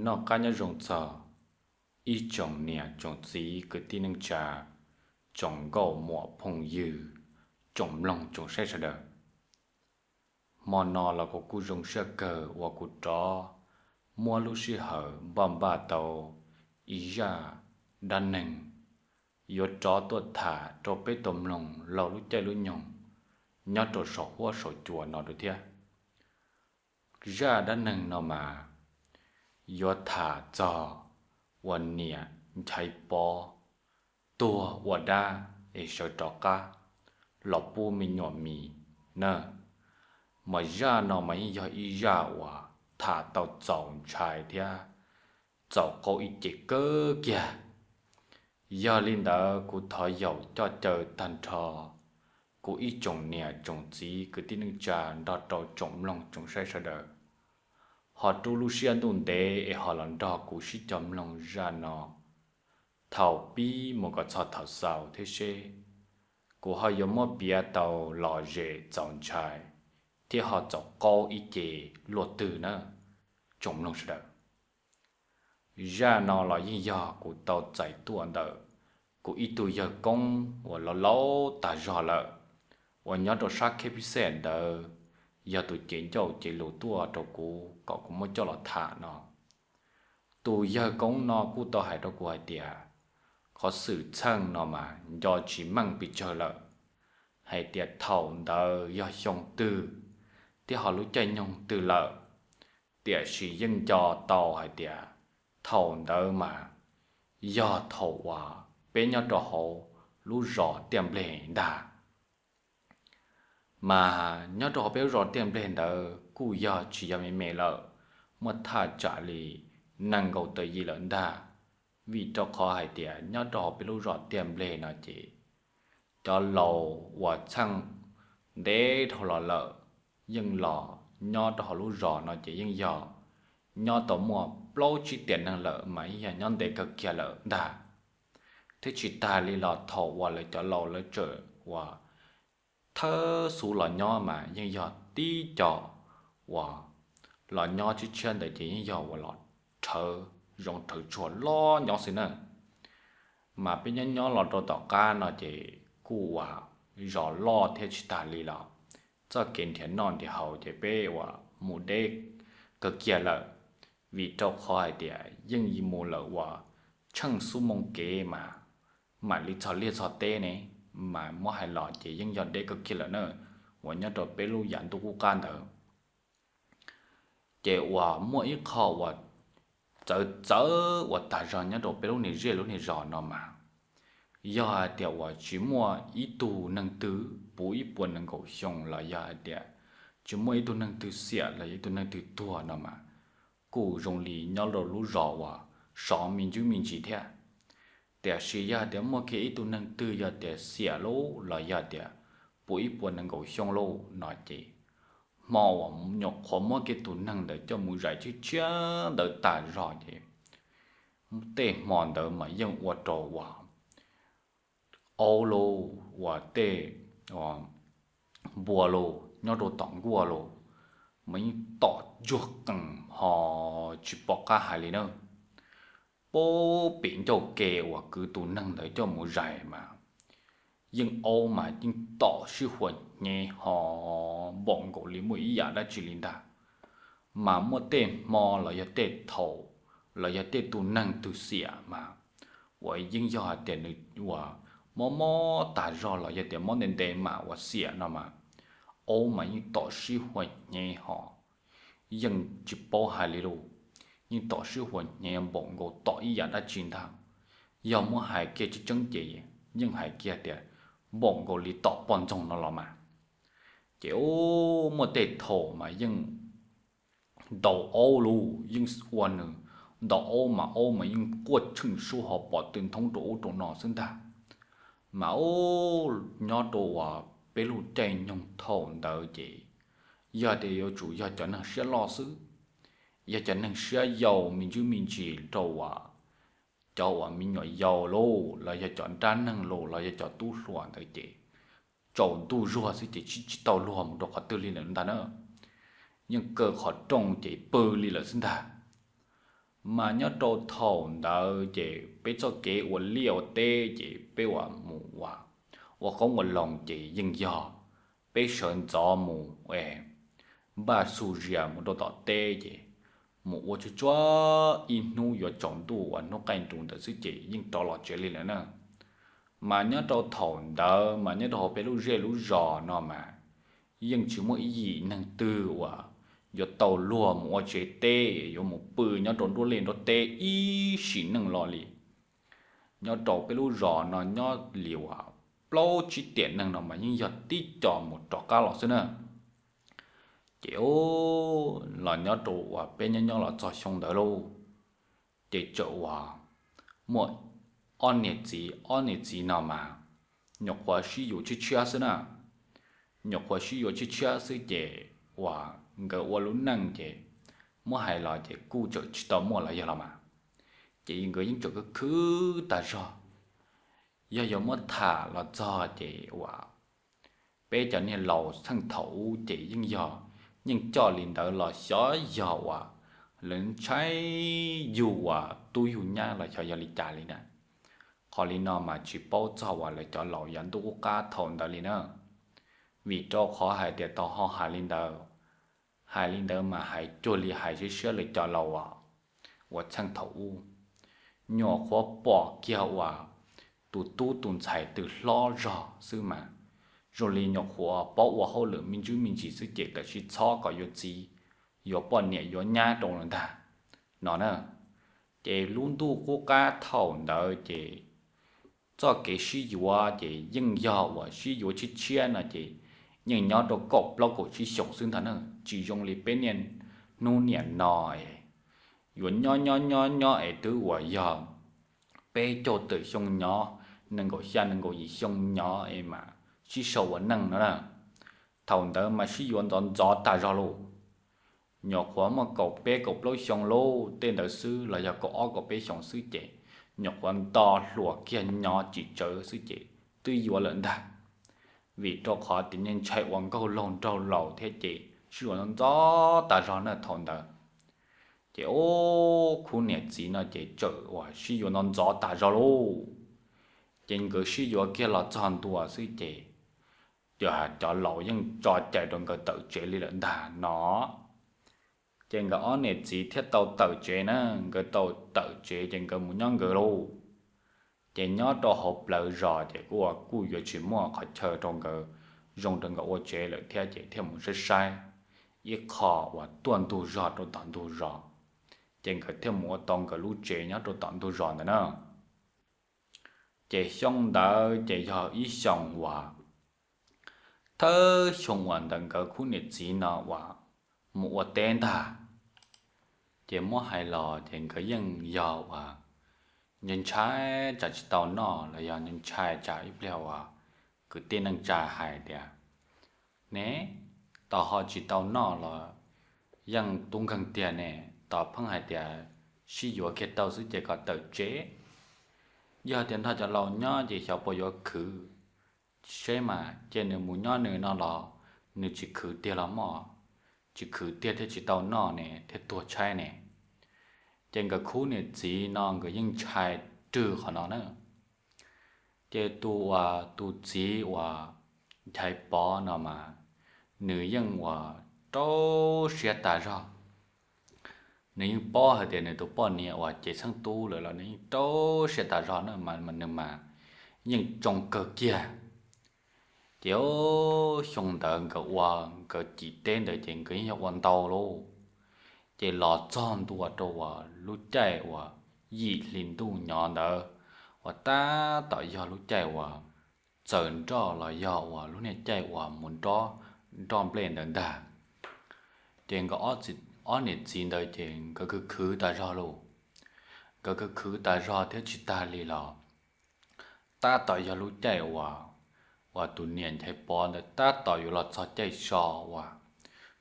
Noj qab nyob zoo txog ib tsoom niam tsoom txiv kwv tij neej tsa, tsoom nkauj muam phooj ywg, tsoom mloog tsoom saib sawv daws. Hmo no los kuv kuj zoo siab kawg uas kuv rov muab lub sij hawm npaj npaj tau ib zaj dab neeg yuav rov tuaj tham rau peb tau mloog laug lub caij lub nyoog nyob rau saum huab saum cua no dua thiab. Zaj dab neeg no mas yuav tham txog uas niam Nchaiv Pov tuag ua dab es sawv rov qab los pub me nyuam mis na. Mas zaj no mas yeej yog ib zaj uas tham tau txaus ntshai thiab txaus qaug ib ce kawg kiag. Yog li ntawd kuv thov yaum coj caw tag nrho kuv ib tsoom niam tsoom txiv kwv tij neej tsa nrog rau tsoom mloog tsoom saib sawv daws ho rub lub siab ntuj ntev es ho los nrog kuv sib cog mloog zaj no thaum pib mus kom txog thaum xaus thiab seb kuv ho yuav muab piav tau lom zem txaus ntshai thiab ho txaus qaug ib ce luaj twg na, tsoom mloog sawv daws. Zaj no los yeej yog kuv tau txais tuaj ntawm kuv ib tug yawg koob uas laus laus tag zog lawm, uas nyob rau sab kheb phib xej ntawd, yog tus cev ncauj cev lus tuaj rau kuv kom kuv muab coj los tham no. Tus yawg koob no kuj tau hais rau kuv hais tias, qhov xwm txheej no mas nco tsis meej pes tsawg lawm, hais tias thaum ntawd yog xyoo twg thiab ho lub caij nyoog twg lawm, tiam sis yeej nco tau hais tias thaum ntawd mas yog thaum uas peb nyob rau hauv lub zos Tiaj Npleg ntag. Mas nyob rau hauv peb lub zos Tiaj Npleg ntawd kuj yog tsis yog me me lawm, muaj thaj tsam li nees nkaum tawm yim lawm ntag. Vim rau qhov hais tias nyob rau hauv peb lub zos Tiaj Npleg no ces cov laus uas txheej ntev dhau los lawm yeej los nyob rau hauv lub zos no ces yeej yog nyob tau muaj plaub tsib tiam neeg lawm mas yeej yog nyob ntev kawg kiag lawm ntag. Thiab tsis tas li los thaum uas lawv cov laus lawv tseem uas thawb xu los nyob mas yeej yog tib co uas los nyob tshiab tshiab ntawd ces yeej yog uas los rhawv zoov rhawv tsuag loj nyob xwb na. Mas peb nyob nyob los rau tom qab no ces kuj uas zos loj thiab tsis tas li los txoj kev nrhiav noj nrhiav haus ces peb uas mus deb kawg kiag lawm, vim rau qhov hais tias yeej mus lawm uas tsheej xuab moos kev mas mam li txog liaj txog teb ne, mas muab hais los ces yeej yog deb kawg kiag lawm na, uas nyob rau peb lub yav ntuj qub qab ntawd. Ces uas muaj ib qho uas txawv txawv uas tag zog nyob rau peb lub niag zej lub niag zos no mas, yog hais tias uas tsis muaj ib tug neeg twg puv ib puas nees nkaum xyoo los yog hais tias tsis muaj ib tug neeg twg xiam los yog ib tug neeg twg tuag no mas, kuj zoo li nyob rau lub zos uas sov me ntsis me ntsis thiab. Tiam sis yog hais tias muaj kiag ib tug neeg twg yog tias xiam lauj los yog tias puv ib puas nees nkaum xyoo lauj no ces, hmo uas nyuam qhuav muab kiag tus neeg ntawd coj mus zais tshiab tshiab ntawd tag zog ces, tej hmo ntawd mas yeej ua rau uas aub lauj, uas tej npua lauj, nyob rau tom nkuaj lauj, mas yeej tom ntsuag qees ho tsis pom qab hais li na. Pem ncauj ke uas kwv tus neeg ntawd coj mus zais mas yeej aub mas yeej tom sib huas hnyev ho npaum nkaus li muaj ib yam dab tsi li ntag. Mas muaj tej hmo los yog tej thaum los yog tej tus neeg twg xiam mas, uas yeej yog hais tias nws uas mob mob tag zog los yog tias mob ntev ntev mas uas xiam no mas, aub mas yeej tom sib huas hnyev ho yeej tsis paub hais li lauj, yeej tom sib huas hnyev npaum nkaus tom ib yam dab tsi ntag. Yog muab hais kiag tseeb tseeb ces yeej hais kiag tias npaum nkaus li tom poj ntxoog no los mas. Ces muaj tej thaum mas yeej ntaus aub lauj, yeej ua nws ntaus aub mas aub mas yeej quaj tsheej suab ho pom tw nthoob rau ub rau no xwb ntag. Mas aub, nyob rau uas peb lub caij nyoog thaum ntawd ces yog tias yuav tsum yog cov neeg siab loj xwb, yog cov neeg siab yau me ntsis me ntsis rau uas cov uas me nyuam yaus lauj los yog cov nrab neeg lauj los yog cov tub hluas ntawd ces tsaus ntuj zuag xwb ces tsis tsis tau luag mus rau qhov twg li lawm ntag na. Yeej kaw qhov rooj ces pw li lawm xwb ntag. Mas nyob rau thaum ntawd ces peb txoj kev ua liaj ua teb ces peb ua mus ua, ua qoob ua loo ces yeej yog peb sawv ntxov mus es npaj xu zias mus rau tom teb ces mus ua tsuag tsuag ib hnub yuav tsaus ntuj uas hnub qaij nrus ntawd xwb ces yeej rov los tsev li lawm na. Mas nyob rau thaum ntawd mas nyob rau hauv peb lub zej lub zos no mas yeej tsis muaj ib yim neeg twg uas yuav tau luag mus ua tsev teb yuav mus pw nyob rau nruab liaj nruab teb ib sim neej los li. Nyob rau peb lub zos no nyob li uas plaub tsib tiam neeg no mas yeej yog tib co mus rov qab los xwb na. Ces los nyob rau uas peb nyob nyob los txog xyoo ntawd lauj, ces txawm uas muaj ob niam txiv, ob niam txiv no mas nyuam qhuav sib yuav tshiab tshiab xwb na. Nyuam qhuav sib yuav tshiab tshiab xwb ces uas nkawd ua lub neej ces muab hais los ces kuj txawm tsis tau muaj los yog los mas, ces nkawd yeej tseem khwv khwv tag zog. Yog yuav muab tham los txog ces uas peb cov niag laus txheej thaum ub ces yeej yog, yeej coj li ntawd los xyov yog uas lawv ntshai yug uas tub yug nyab los xyov yog li cas li na. Qhov li no mas tsis paub txog uas lawv cov laus yav ntuj qub qab thaum ntawd li na. Vim rau qhov hais tias tau ho hais li ntawd, hais li ntawd mas hais cuag li hais siab siab lawv cov laus uas txheej thaum ub. Nyuam qhuav pom kiag uas tus tub tus ntxhais twb hlob zog xwb mas zoo li nyuam qhuav paub ua hauj lwm me ntsis me ntsis xwb ces tam sim txhob kom yuav txiv, yuav poj niam yuav nyab rau lawm ntag no na. Ces lub ntuj qub qab thaum ntawd ces txoj kev sib yuav ces yeej yog uas sib yuav tshiab tshiab no ces yeej nyob rau kaum plaub kaum tsib xyoos xwb ntag na, tsis zoo li peb niaj hnub niam no es yuav nyob nyob nyob nyob es twb uas yog peb caug tawm xyoo nyob, nees nkaum xya nees nkaum yim xyoo nyob es mas sib sau ua neej no na. Thaum ntawd mas sib yuav ntxov ntxov tag zog lauj. Nyuam qhuav muaj kaum peb kaum plaub xyoo lauj tej ntawd xwb los yog kaum ob kaum peb xyoos xwb ces nyuam qhuav nto hluas kiag nyob tsis tsawv xwb ces twb yuav lawm ntag. Vim rau qhov tias yeej ntshai ua nkauj laug nraug laus thiab ces sib yuav ntxov ntxov tag zog na thaum ntawd. Ces ub khub niam txiv no ces txawm uas sib yuav ntxov ntxov tag zog lauj. Ces nkawd sib yuav kiag los txog ntua xwb ces cov laus yeej tso cai rau nkawd tawm tsev li lawm ntag no. Ces nkawd ob niam txiv thiaj tau tawm tsev na, nkawd tau tawm tsev ces nkawd mus nyob nkawd lauj. Ces nyob rau hauv plawv zos ces kuj uas kuj yuav tsis muaj qhov chaw rau nkawd zoo rau nkawd ua tsev lawm thiab ces thiaj mus saib saib ib qho uas tuaj ntug zos rau tom ntug zos, ces nkawd thiaj mus ua tau nkawd lub tsev nyob rau tom ntug zos ntawd na. Ces xyoo ntawd ces yog ib xyoos uas thawj xyoo uas ntawm nkawd khub niam txiv no uas mus ua teb ntag. Ces muab hais los ces nkawd yeej yog uas ntshai ntshai tsam tsis tau noj los yog ntshai tsam ib pliag uas kwv tij neej tsa hais tias ne, tos ho tsis tau noj los yeej tub nkeeg tiag ne, tos pheej hais tias sib yuav kiag tau xwb ces kom tawm tsev. Yog tias nrog cov laus nyob ces xyov puas yuav khwv. Seb mas cia nws mus nyob nws no los nws tsis khwv tiag los mog, tsis khwv tiag thiaj tsis tau noj ne thiaj tuag tshaib ne. Ces nkawd khub niam txiv no nkawd yeej ntshai rwg qhov no na. Ces tus uas tus txiv uas Nchaiv Pov no mas nws yeej uas rau siab tas zog. Nws yeej paub hais tias nws tus poj niam uas cev txheej tub lawm los nws yeej rau siab tas zog na mas nws mas yeej tsoo kawg kiag. Ces xyoo ntawd nkawd ua, nkawd cim teb ntawd ces nkawd yeej yog ua ntau lauj. Ces los txog ntua rau uas lub caij uas yim hli ntuj nyob ntawd uas tab tom yog lub caij uas txaws nroj los yog uas lub niag caij uas mus nroj nplej ntawd ntag. Ces nkawd ob niam txiv ntawd ces nkawd khwv khwv tas zog lauj. Nkawd khwv khwv tas zog thiab tsis tag li los tab tom yog lub caij uas, uas tus niam Nchaiv Pov ntawd tab tom yuav los txog caij so uas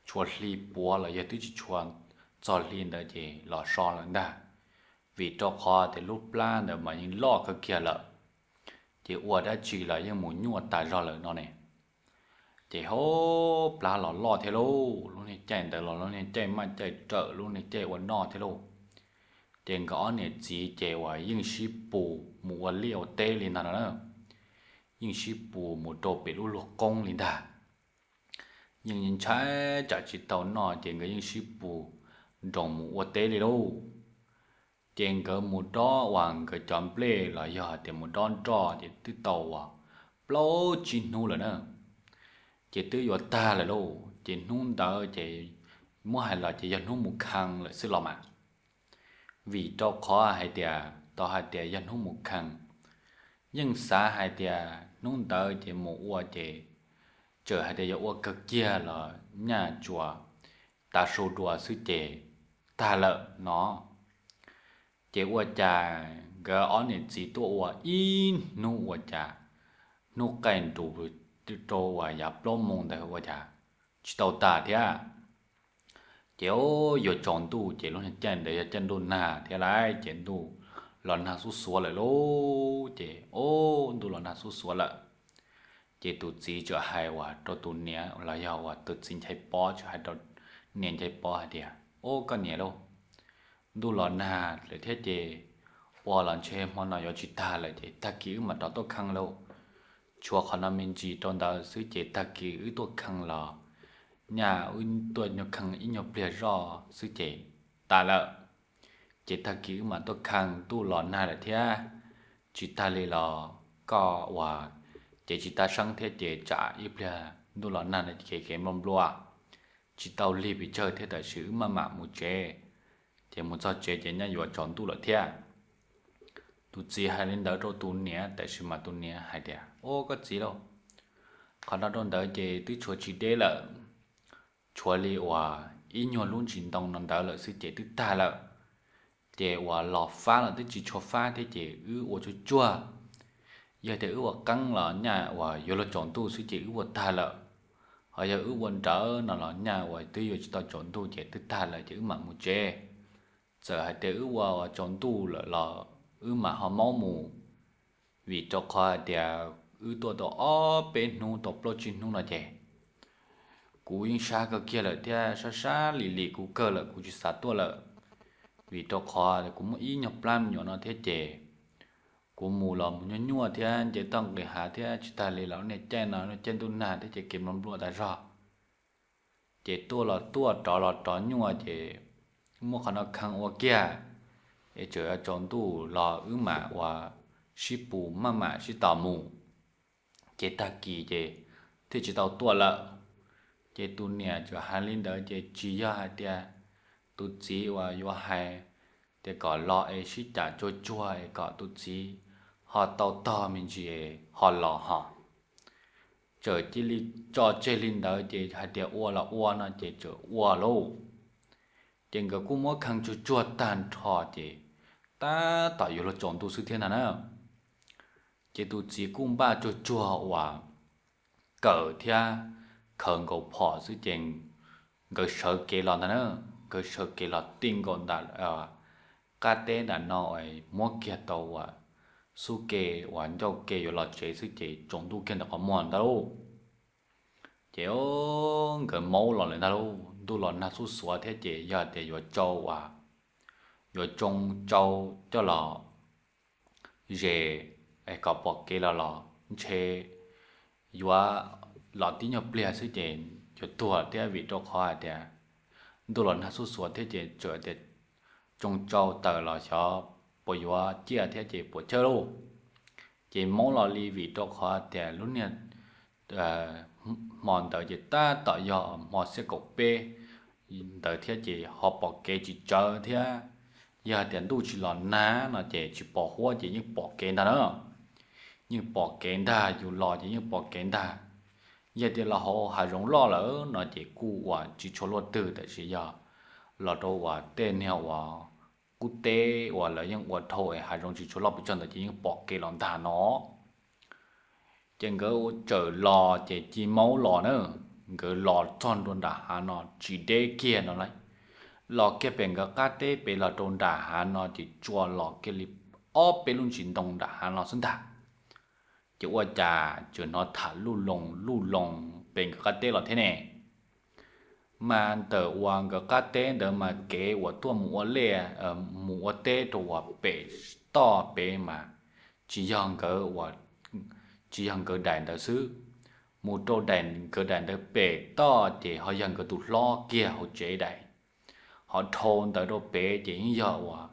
tshua hli puav los yog twb tsis tshua txog hli ntawd ces los so lawm ntag. Vim rau qhov tias lub plab ntawd mas yeej loj kawg kiag lawm, ces ua dab tsi los yeej mus nyuaj tas zog lawm no ne. Ces hauv plab los loj thiab lauj, lub niag caij ntawd los lub niag caij maj caij rawm lub niag caij ua noj thiab lauj. Ces nkawd ob niam txiv ces uas yeej sib pus mus ua liaj ua teb li ntag no na, yeej sib pus mus rau pem lub luag qoob li ntag. Yeej ntshai tsam tsis tau noj ces nkawd yeej sib pus nroos mus ua teb li lauj. Ces nkawd mus dob uas nkawd cov nplej los yog tias mus dob nroj ces twb tau uas plaub tsib hnub lawm na, ces twb yuav tag lawm lauj. Ces hnub ntawd ces muab hais los ces yog hnub mus khee lawm xwb los mas, vim rau qhov hais tias tau hais tias yog hnub mus khee, yeej xav hais tias hnub ntawd ces mus ua ces txawm hais tias yuav ua kawg kiag los nyaj tsuas tav su dua xwb ces tag lawm no. Ces ua cas nkawd ob niam txiv tuaj ua ib hnub ua cas, hnub qaij nrus rau uas yav plaub moos ntawd ua cas tsis tau tag thiab. Ces yuav tsaus ntuj ces lub caij ntawd yog caij ntuj nag thiab lawm, ces ntuj los nag xub xuav lawm lauj. Ces o, ntuj los nag xub xuav lawm. Ces tus txiv txawm hais uas rau tus niam los yog uas tus txiv Nchai Pob txawm hais rau niam Nchai Pob hais tias, o koj niam lauj, ntuj los nag lawm thiab ces ua los ntshe hmo no yuav tsis tag lawm ces tag kis wb mam rov tuaj khee lauj. Tshuav qhov no me ntsis rau ntawd xwb ces tag kis wb tuaj khee los nyaj wb tuaj nyuag khee ib nyuag pliag zoj xwb ces tag lawm. Ces tag kis wb mam tuaj khee, ntuj los nag lawm thiab, tsis tag li los koj ua ces tsis tag seeb thiab ces tsam ib pliag ntuj los nag no kev kev nplua nplua, tsis tau lig pes tsawg thiab, tab sis wb maj mam mus tsev, ces mus txog tsev ces nyaj yuav tsaus ntuj lawm thiab. Tus txiv hais li ntawd rau tus niam, tab sis mas tus niam hais tias, o koj txiv lauj, qhov no rau ntawd ces twb tshuav tsis deb lawm, tshuav li uas ib nyuag lub ntsis ntoo no ntawd lawm xwb ces twb tag lawm. Ces uas los fab los twb tsis tshua fab thiab ces wb ua tsuag tsuag, yog tias wb ua qeeb los nyaj uas yuav luag tsaus ntuj xwb ces wb ua tag lawm. Ho yog wb ua nrawv no los nyaj uas twb yuav tsis tau tsaus ntuj ces twb tag lawm ces wb mam mus tsev. Txawm hais tias wb ua tsaus ntuj lawm los wb mam ho maub mus, vim rau qhov hais tias wb tuaj tau ob peb hnub tau plaub tsib hnub no ces kuv yeej sab kawg kiag lawm thiab, sab sab lim lim kuv kawg lawm, kuv tsis xav tuaj lawm, vim rau qhov kuv muaj ib nyuag plab me nyuam no thiab ces kuv mus los mus nyuaj nyuaj thiab nce toj nqis hav thiab, tsis tag li los niaj caij no caij ntuj nag thiab ces kev nplua nplua tas zog. Ces tuaj los tuaj, rov los rov nyuaj ces muab qhov no khee ua kiag es tseem tsaus ntuj los wb mam ua sib pus maj mam sib tos mus, ces tag kis ces thiaj tsis tau tuaj lawm. Ces tus niam txawm hais li ntawd ces tsis yog hais tias tus txiv uas yuav hais tias kom los es sib cam tsuag tsuag es kom tus txiv ho tau tog me ntsis ho los ho. Txawm cia li tso tseg li ntawd ces hais tias ua los ua no ces txawm ua lauj. Ces nkawd kuj muab khee tsuag tsuag tag nrho ces tab tom yuav luag tsaus ntuj xwb thiab ntag na. Ces tus txiv kuj npaj tsuag tsuag uas kawm thiab khaws nkaus phom xwb ces nkawd sawv kev los ntag na. Nkawd sawv kev los ti nkaus ntawm qab teb ntawm no, muab kiag tau uas xub ke uas ncauj ke yuav los tsev xwb ces tsaus ntuj kiag ntawm qhov muag ntag lauj. Ces nkawd maub los lawm ntag lauj, ntuj los nag xub xuav thiab ces yog tias yuav tsau uas yuav tsoo tsau coj los ze kom pom kev los los ntshe yuav los tib nyuag pliag xwb ces yuav tuag thiab, vim rau qhov hais tias ntuj los nag xub xuav thiab ces txawm tias tsoo tsau tawm los xyov puas yuav ciaj thiab ces puas chawj lauj. Ces maub los li vim rau qhov tias lub niag hmo ntawd ces tab tom yog hmo xiab kaum peb ntawd thiab ces ho pom kev tsis tsawv thiab. Yog tias ntuj tsis los nag no ces tsis pom huab ces yeej pom kev ntag na. Yeej pom kev ntag, yus los ces yeej pom kev ntag. Yog tias los hauv hav zoov loj lawm no ces kuj uas tsis tshua luaj twg, tab sis yog los rau uas tej niag uas qub teb uas lawv yeej ua dhau es hav zoov tsis tshua loj pes tsawg ntawd ces yeej pom kev los ntag no. Ces nkawd txawm los ces ci maub los na, nkawd los txog nram hav no tsis deb kiag no lauj. Los kiag pem nkawd qab teb pem los rau nram hav no ces tsuas los kiag li ob peb lub ntsis ntoo nram hav no xwb ntag. Ces ua cas tseem hnov tham luj loo luj loo pem nkawd qab teb los thiab ne. Mas ntawm uas nkawd qab teb ntawd mas kev uas tuaj mus ua liaj, mus ua teb rau uas pem toj pem mas tsis yog nkawd, tsis yog nkawd daim ntawd xwb, mus rau daim, nkawd daim ntawd pem toj ces ho yog nkawd tus hlob kiag hauv tsev daim. Ho dhau ntawd rau pem ces yeej yog uas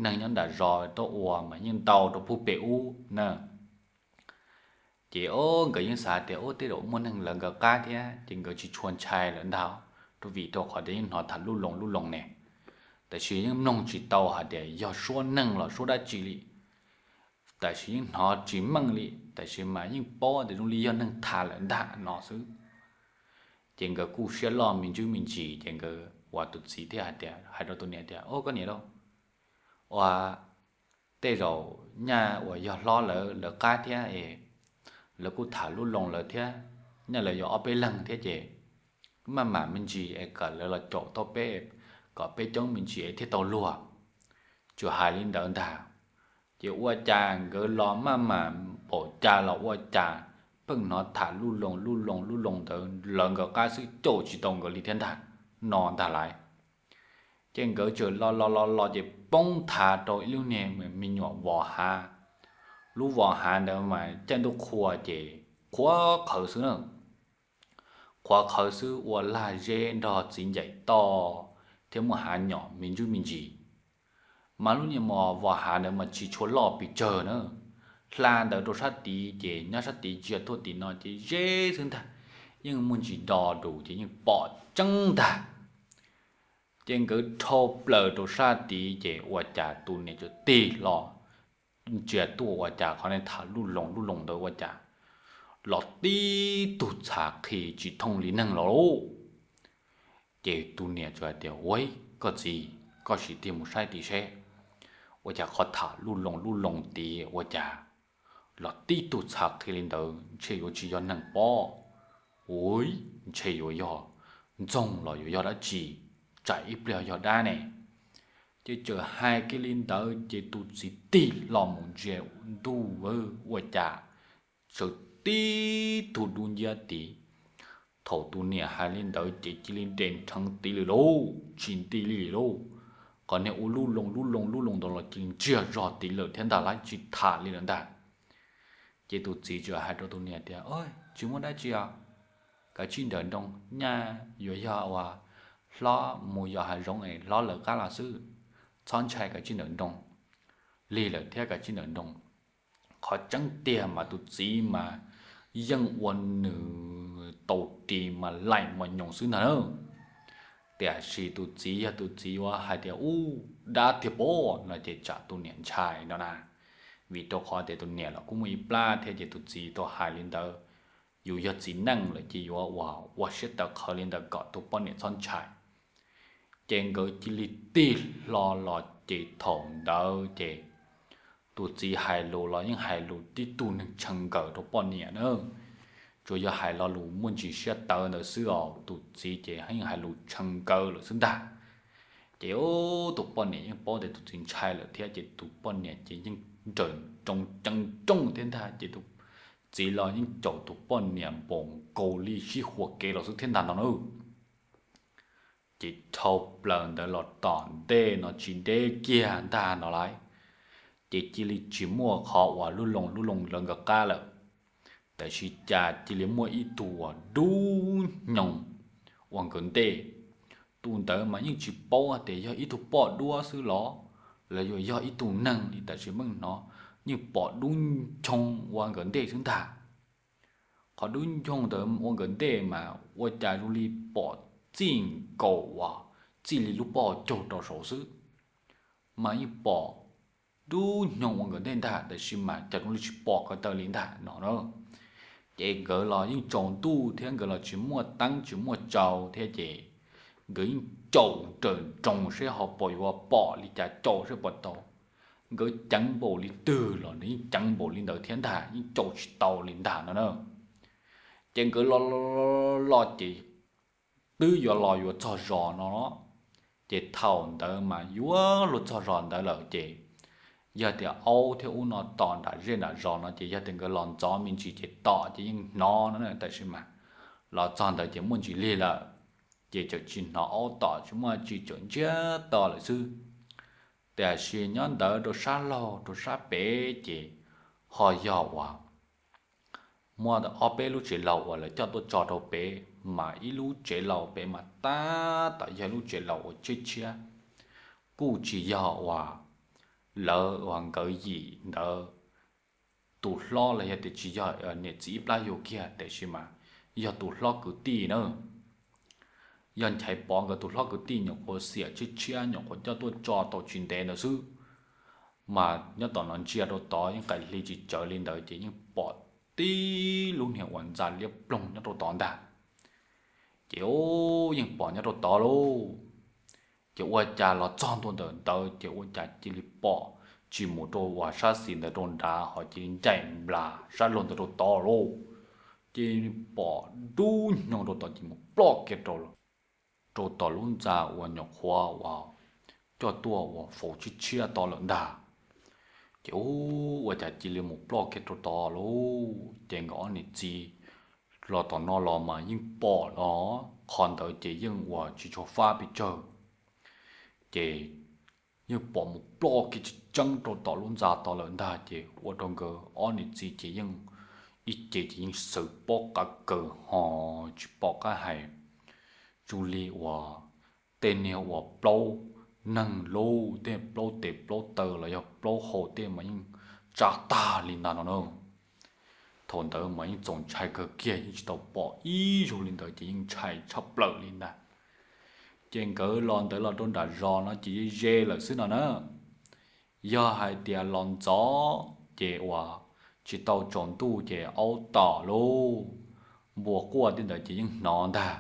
neeg nyob nram zos tuaj ua mas yeej ntau rau pug pem ub na. Ces o, nkawd yeej xav tias o, tej zaum muaj neeg lawv nkawd qab thiab ces nkawd tsis tshua ntshai lawm ntag, rau vim rau qhov tias yeej hnov tham luj loos luj loos ne. Tab sis yeej mloog tsis tau hais tias yog suab neeg los suab dab tsi li, tab sis yeej hnov tsis meej li, tab sis mas yeej paub tias zoo li yog neeg tham lawm ntag no xwb. Ces nkawd kuj siab loj me ntsis me ntsis ces nkawd uas tus txiv thiaj hais tias, hais rau tus niam tias, o, koj niam lauj, ua tej zaum nyaj uas yog hlob lawv lawv qab thiab es lawv kuj tham luj loos lawv thiab, nyaj lawv yuav ob peb leeg thiab ces maj mam me ntsis es kom lawv los caum tau peb, kom peb coob me ntsis es thiaj tau luag. Tsuas hais li ntawd ntag. Ces ua cas nkawd los maj mam npaum cas los ua cas pheej hnov tham luj loos luj loos luj loos ntawd lawv nkawd qab xwb, caum tsis tau nkawd li thiab ntag no ntag lauj. Ces nkawd txawm los los los los ces poob thav rau ib lub niag me nyuam vos hav. Lub vos hav ntawd mas caij ntuj qhua ces qhuav qhawv xwb na, qhuav qhawv xwb, ua lag zeb nrog txiv ncaim toj thiab muaj hav nyom me ntsis me ntsis. Mas lub niag vos hav ntawd mas tsis tshua loj pes tsawg na, hla ntawd rau sab tid ces nyob sab tid ntsia tuaj tim no ces zeb xwb ntag, yeej muaj ntsis do dus ces yeej pom tseeb ntag. Ces nkawd dhau plaws rau sab tid ces ua cas tus niam txawm tig hlo ntsia tuaj ua cas qhov niag tham luj loos luj loos ntawd ua cas los tib tug txhav qhi tsis thooj li neeg los lauj. Ces tus niam txawm hais tias, ua, koj txiv, koj sim tig mus saib tid seb ua cas qhov tham luj loos luj loos tid ua cas los tib tug txhav qhi li ntawd, ntshe yuav tsis yog neeg pob, ua, ntshe yuav yog ntxoog los yuav yog dab tsi, tsam ib pliag yog dab ne. Ces txawm hais kiag li ntawd ces tus txiv tig hlo mus ntsia ntuj ua cas txawm tib tug dub nciab tid. Thaum tus niam hais li ntawd ces cia li nres nrheev tid lawm lauj, tsis nti li lauj. Qhov niag ua luj loos luj loos luj loos ntawd los cia li ntsiag zog tid lawm thiab ntag lauj, tsis tham li lawm ntag. Ces tus txiv txawm hais rau tus niam tias, tsis muaj dab tsi os, kav tsij nrawm nroos, nyaj yuav yog uas hlob mus yos hav zoov es hlob lawv qab los xwb, txhob ntshai, kav tsij nrawm nroos, lig lawm thiab, kav tsij nrawm nroos. Qhov tseeb tiag mas tus txiv mas yeej ua nws tau ris mas laim mos nyoos xwb ntag na. Tiam sis tus txiv yog tus txiv yuav hais tias ub, dab tiag pob no ces tsam tus niam ntshai no na. Vim rau qhov tias tus niam los kuj muaj ib plab thiab ces tus txiv tau hais li ntawd, yus yog txiv neej lawm ces yuav ua, ua siab tawv qhawv li ntawd kom tus poj niam txhob ntshai. Ces nkawd cia li tig hlo los ces thaum ntawd ces tus txiv hais lus los yeej hais lus tib tug neeg tshee nkaws rau poj niam na. Tsuas yog hais lo lus muaj ntsis siab tawv ntawd xwb os, tus txiv ces yeej hais lus tshee nkaws lawm xwb ntag. Ces tus poj niam yeej paub tias tus txiv ntshai lawm thiab ces tus poj niam ces yeej nrawm nroos ceev nrooj thiab ntag ces tus txiv los yeej caum tus poj niam npaum nkaus li sib huas kev los xwb thiab ntag no na. Ces dhau plaws ntawd los tom ntej no tsis deb kiag ntag no lauj, ces cia li tsis muaj qhov uas lub loo lub loo lawv nkawd qab lawm. Tab sis cas cia li muaj ib tug uas dub hnyoo ua nkawd ntej. Tus ntawd mas yeej tsis paub tias yog ib tug poj duab xwb los los yog ib tug neeg li, tab sis meej hnov yeej pom dub hnyoo ua nkawd ntej xwb ntag. Qhov dub hnyoo ntawd ua nkawd ntej mas ua cas zoo li pom txij nkaus uas txij li lub pob caug rau saud xwb, mas yeej pom dub hnyoo ua nkawd ntej ntag, tab sis mas cas zoo li tsis pom ko taw li ntag no na. Ces nkawd los yeej tsaus ntuj thiab nkawd los tsis muaj teeb tsis muaj tsau thiab ces nkawd yeej caum nrawm nroos seb ho puas yuav pom li cas, caum seb puas tau. Nkawd ceev npaum li twg los nws yeej ceev npaum li ntawd thiab ntag, yeej caum tsis tau li ntag no na. Ces nkawd los los los ces twb yuav los yuav txog zos no, ces thaum ntawd mas yuav luag txog zos ntawd lawm ces yog tias aub thiab ub no tom nram zej nram zos no ces yog tias nkawd los ntxov me ntsis ces tom ces yeej hnov no na, tab sis mas los txog ntawd ces muaj ntsis lig lawm. ces tseem tsis hnov aub tom tsis muaj tsi, tseem ntsiag to lawm xwb. Tiam sis nyob ntawd rau sab laug rau sab pem ces ho yog uas muaj ob peb lub tsev laus uas lawv coj tuaj tso rau pem, mas ib lub tsev laus pem mas tab tom yog lub tsev laus uas tshiab tshiab, kuj tsis yog uas lawv uas nkawd yim ntawd tus hlob los yog tias tsis yog niam txiv ib plab yug kiag, tiam sis mas yog tus hlob kwv tij na. Yog Nchaiv Pov nkawd tus hlob kwv tij nyuam qhuav xiam tshiab tshiab nyuam qhuav coj tuaj tso tau tsis ntev ntawd xwb. Mas nyob tom no ntsia rau tod yeej qaim hli tsis tsawg li ntawd ces yeej pom tib lub niag uas ntxa liab ploog nyob rau tod ntag. Ces yeej pom nyob rau tod lauj. Ces ua cas los txog ntua ntawm ntawd ces ua cas cia li pom tsis mus rau uas sab xis ntawd rau nrad ho cia li ncaim nplas sab laug ntawd rau tod lauj. Ces pom dub nyoog rau tod ces mus ploj kiag rau tom lub ntxa uas nyuam qhuav uas coj tuaj uas faus tshiab tshiab tod lawm ntag. Ces ua cas cia li mus ploj kiag rau tod lauj. Ces nkawd ob niam txiv los tom no los mas yeej pom los qhov ntawd ces yeej uas tsis tshua fab pes tsawg. Ces yeej pom mus ploj kiag tseeb tseeb rau tom lub ntxa tod lawm ntag. Ces ua rau nkawd ob niam txiv ces yeej ib ce ces yeej xaws pob qav kaws ho tsis pom qab hais, zoo li uas tej niag uas plaub neeg lauj, tej plaub tes plaub taw los yog plaub hau tej mas yeej tsa tag li ntag no na. Thaum ntawd mas yeej txaus ntshai kawg kiag, yeej tsis tau pom ib zaug li ntawd ces yeej ntshai tshaj plaws li ntag. Ces nkawd los ntawd los rau nram zos no ces ze ze lawm xwb no na. Yog hais tias los ntxov ces uas tsis tau tsaus ntuj ces aub tom lauj, npua quaj tej ntawd ces yeej hnov ntag.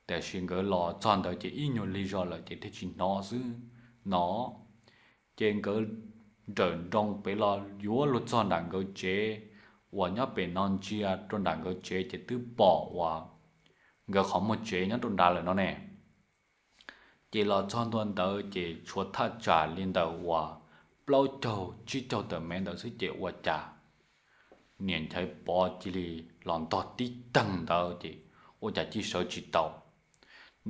Tiam sis nkawd los txog ntawd ces ib nyuag lig zog lawm ces thiaj tsis hnov xwb no. Ces nkawd nrawm nroos pem los yuav luag txog nram nkawd tsev uas nyob pem no ntsia rau nram nkawd tsev ces twb pom uas nkawd qhov muag tsev nyob rau nrad lawm no ne. Ces los txog ntua ntawd ces tshuav thaj tsam li ntawm uas plaub caug tsib caug tawm mev ntawd xwb ces ua cas niam Nchaiv Pov cia li los ntog tib teeg ntawd ces ua cas cia sawv tsis tau.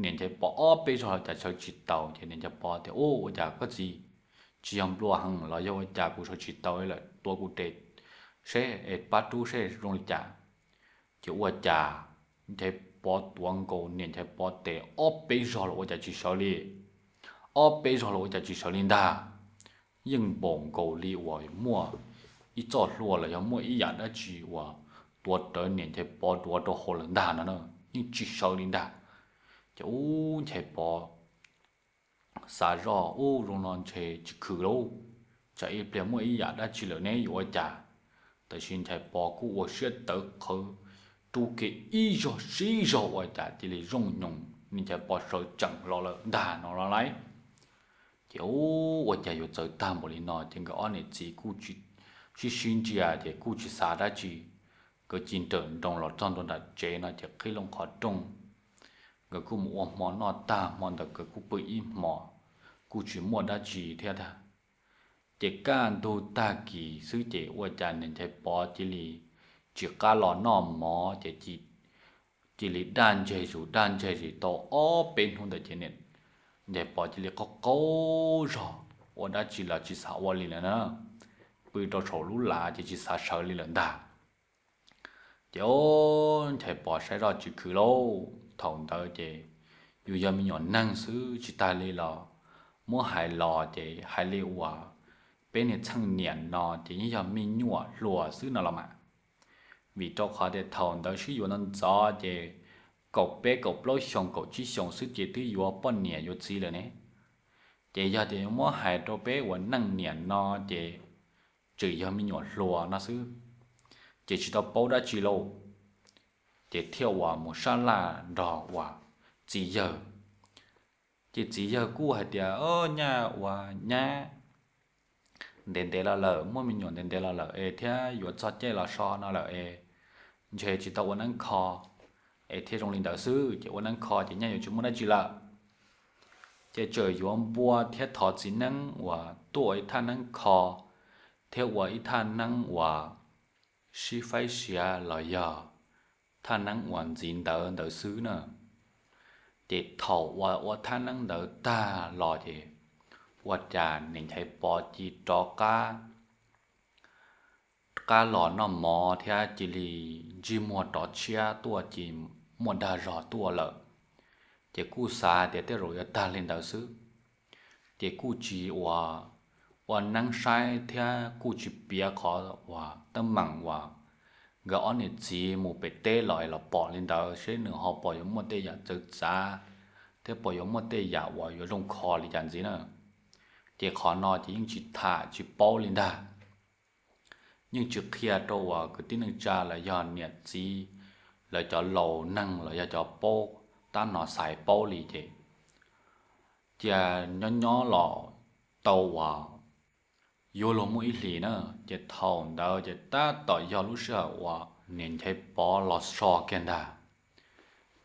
Niam Nchaiv Pov ob peb zaug los cas sawv tsis tau ces niam Nchaiv Pov tias, Ub, ua cas koj txiv, tsis yog nplua heev los yog ua cas kuv sawv tsis tau lawm, tuav kuv tes seb es pab rub seb zoo li cas. Ces ua cas Nchaiv Pov tuav nkaus niam Nchaiv Pov tes ob peb zaug los ua cas tsis sawv li. Ob peb zaug los ua cas tsis sawv li ntag. Yeej npaum nkaus li uas muaj ib txoj hlua los yog muaj ib yam dab tsi uas tuav rawv niam Nchaiv Pov duav rau hauv lawm ntag no na, yeej tsis sawv li ntag. Ces ub, Nchaiv Pov xav zoj, Ub, zoo no ntshe tsis khwv lauj, tsam ib pliag muaj ib yam dab tsi lawm ne yuav ua cas. Tab sis Nchaiv Pov kuj ua siab tawv qhawv rub kiag ib zaug sib zaug ua cas cia li zoo nyoos, niam Nchaiv Pov sawv tsees los lawm ntag no los lais. Ces ub, ua cas yuav txawv tag npaum li no ces nkawd ob niam txiv kuj sib sib ntsia ces kuj tsis xav dab tsi. Nkawd cia nrawm nroos los txog ntua nram tsev no ces qhib loo qhov rooj, nkawd kuj mus ua hmo noj tag hmo ntawd nkawd kuj pw ib hmos, kuj tsis muaj dab tsi thiab tag. Ces kaj ntug tag kis xwb ces ua cas niam Nchaiv Pov cia li tsis qab los noj mov ces cia li daj ntseg zus daj ntseg zis tau ob peb hnub ntawd ces niam Nchaiv Pov cia li qaug qaug zog, ua dab tsi los tsis xav ua li lawm na, pw rau saum lub lav ces tsis xav sawv li lawm ntag. Ces ub, Nchaiv Pov saib zoj tsis khwv lauj, thaum ntawd ces yus yog me nyuam neeg xwb tsis tag li los muab hais los ces hais li uas peb niag txheej niam no ces yeej yog me nyuam hluas xwb no los mas. Vim rau qhov tias thaum ntawd sib yuav ntxov ntxov ces kaum peb kaum plaub xyoos kaum tsib xyoos xwb ces twb yuav poj niam yuav txiv lawm ne. Ces yog tias muab hais rau peb uas neej niam no ces tseem yog me nyuam hluas no xwb, ces tsis tau paub dab tsi lauj. Ces thiaj uas mus sab laj nrog uas txiv yawg. Ces txiv yawg kuj hais tias, Nyaj uas nyab, ntev ntev los lawm, muaj me nyuam ntev ntev los lawm es thiab yuav txog caij los so no lawm es ntshe tsis tau ua neeb kho, es thiaj zoo li ntawd xwb, ces ua neeb kho ces nyaj yuav tsis muaj dab tsi lawm. Ces txawm yuav npua thiab thov txiv neeb uas tuaj ua ib thaj neeb kho thiab ua ib thaj neeb uas sib faib siav los yog thaj neeb uas ntxiv ntawd ntawd xwb na. Ces thaum uas ua thab neeb ntawd tag los ces ua cas niam Nchaiv Pov cia li rov qab qab los noj mov thiab cia li ntsej muag rov tshiab tuaj, cia li muaj dag zog tuaj lawm. Ces kuj xav tias tej zaum yuav tag li ntawd xwb, ces kuj tsis ua, ua neeb saib thiab kuj tsis piav qhov uas teeb meem uas nkawd ob niam txiv mus pem teb los es los pom li ntawd, seb nws ho puas yuav muaj tej yam txawv txav thiab puas yuav muaj tej yam uas yuav zoo kho li cas ntxiv na. Ces qhov no ces yeej tsis tham tsis paub li ntag. Yeej tsis qhia rau uas kwv tij neej tsa los yog niam txiv, lawv cov laus neeg los yog cov paub tab no xaiv paub li ces cia nyob nyob los tau uas yuav luag muaj ib hlis na. Ces thaum ntawd ces tab tom yog lub sij hawm uas niam Nchaiv Pov los so kiag ntag.